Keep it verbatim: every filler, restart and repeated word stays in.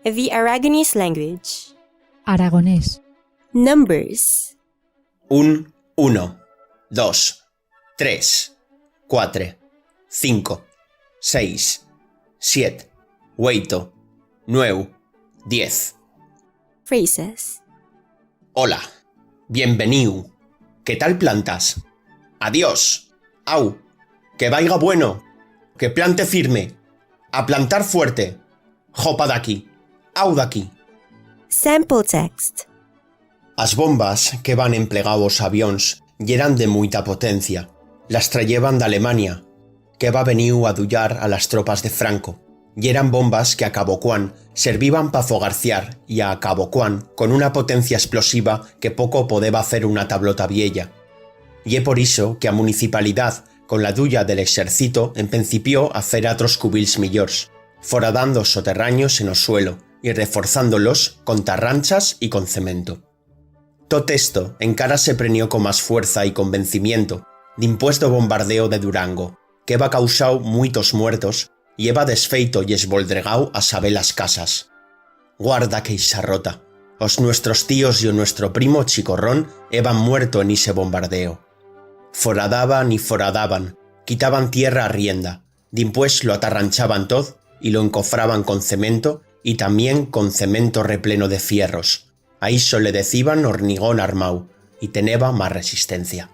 The Aragonese language. Aragonés. Numbers. Un, uno, dos, tres, cuatro, cinco, seis, siete, ueito, nueu, diez. Phrases. Hola. Bienveniu. Qué tal plantas? Adiós. Au. Que vaiga bueno. Que plante firme. A plantar fuerte. Jopa d'aquí. Au d'aquí. Sample text. As bombas que heban emplegau os avions yeran de muita potencia. Las trayeban d'Alemania, que heba veniu a duyar a las tropas de Franco. Yeran bombas que a cabocuán serviban pa fogarciar y a cabocuán con una potencia explosiva que poco podeba fer una tablota viella. Ye por ixo que a municipalidat, con la duya de l'exercito, empencipió a fer atros cubills millors, foradando soterranyos en o suelo y reforzándolos con tarranchas y con cemento. Tot esto encara se prenió con mas fuerza y convencimiento dimpués d'o bombardeo de Durango, que heba causau muitos muertos y heba desfeito y esboldregau a saber las casas. Guarda qué ixarrota! Os nuestros tíos y o nuestro primo Chicorrón heban muerto en ixe bombardeo. Foradaban y foradaban, quitaban tierra a rienda, dimpués lo atarranchaban tot y lo encofraban con cemento y tamién con cemento repleno de fierros. A ixo le deciban hormigón armau y teneba mas resistencia.